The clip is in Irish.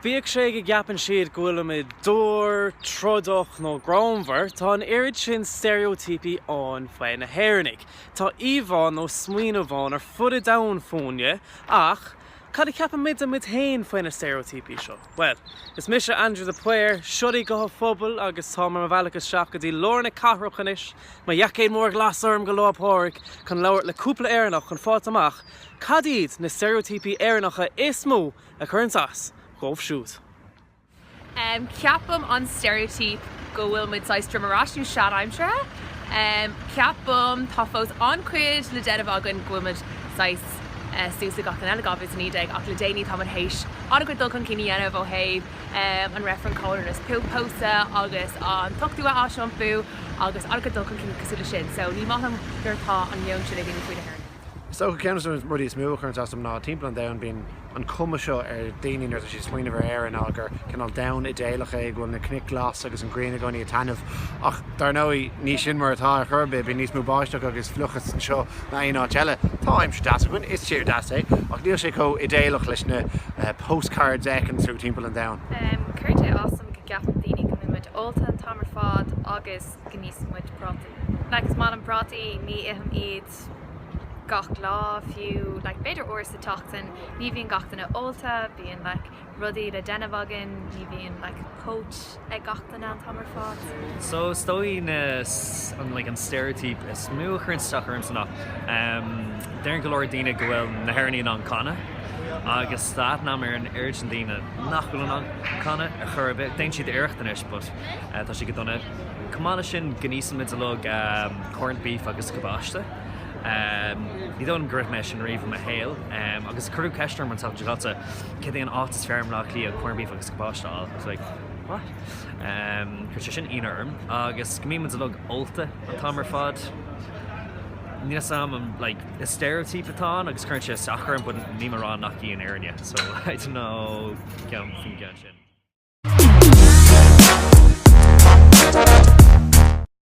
Bíodh sé go gceapann siad go bhfuilimid dúr, trodach nó gráinmhar, tá an oiread sin steiréitíopaí ann faoi na hÉireannaigh. Tá íomhá nó smaoineamh ann ar fud an domhain fúinne, ach cad a cheapann muide muid féin faoi na steiréitíopaí seo? Bhuel, is mise Andrew de Paor, seo í Guth an Phobail agus táim ar mo bhealach isteach go dtí lár na cathrach anois, mo sheaicéad mór glas orm go Lá Pádraig, chun labhairt le cúpla Éireannach chun fáilt amach cad iad na steiréitíopaí Éireannacha is mó a chuireanns as dhóibh siúd. Ceapaim an steiréitíp go bhfuil muid saghas droim ar ais nó sean-aimseartha. Ceapaim tá fós an-chuid le déanamh againn go bhfuil muid saghas suas le gach duine eile 2019 ach le déanaí tá muid théis an-chuid dul chun cinn a dhéanamh ó thaobh an reifreann comhionannas pósadh agus an t-ochtú a aisiompú agus an-chuid dul chun cinn cosúil le sin. So ní maith liom nuair atá an meon sin ag daoine faoi na hÉireannaigh. Is dócha ceann de na rudaí is mó a chuireanns as dom ná timpeall an domhain bíonn an cuma seo ar daoine nuair atá siad ag smaoineamh ar Éirinn ná gur cineál domhan idéalach é, go bhfuil na cnoic glas agus an ghrian i gcónaí ag taitneamh. Ach dar ndóigh ní sin mar atá ar chor ar bith, bíonn níos mó báisteach agus fliuchas anseo ná aon áit eile. Tá aimsir deas againn, is tír deas é, ach níl sé chomh idéalach leis na postcards a fheiceann tú timpeall an domhain. Cuireann sé as dom go gceapann daoine go mbíonn muid ólta an t-am ar fad agus go n-íosann muid prátaí. Like is maith liom prátaí, ní ithim iad. gach lá fiú like b'fhéidir uair sa tseachtain ní bhíonn gach duine ólta bíonn like rudaí le déanamh againn ní bhíonn like póit ag gach duine an t-am ar fad. So is dóigh na an like an stereotype is mó a chuireann isteach ormsa ná ehm deireann go leor daoine go bhfuil na hÉireannaigh in ann canadh agus tá aithne agam ar an oiread sin daoine nach bhfuil in ann canadh ar chor ar bith. Déanann siad iarracht anois but eh tá sé go dona. Chomh maith leis sin go n-íosann muid uilig corned beef agus cabáiste. Ní dóigh liom gur ith mé sin riamh i mo shaol. Agus cuireadh ceist orm an tseachtain seo caite céard é an áit is fearr i mBleá Cliath corned beef agus cabáiste a fháil. I was like, what? Chuir sé sin ionadh orm. Agus go mbíonn muid uilig ólta an t-am ar fad. Níl 'fhios a'm an like is stereotype atá ann agus cuireann sé isteach orm but níl mé ag rá nach í an fhírinne so I don't know ceann faoin gceann sin.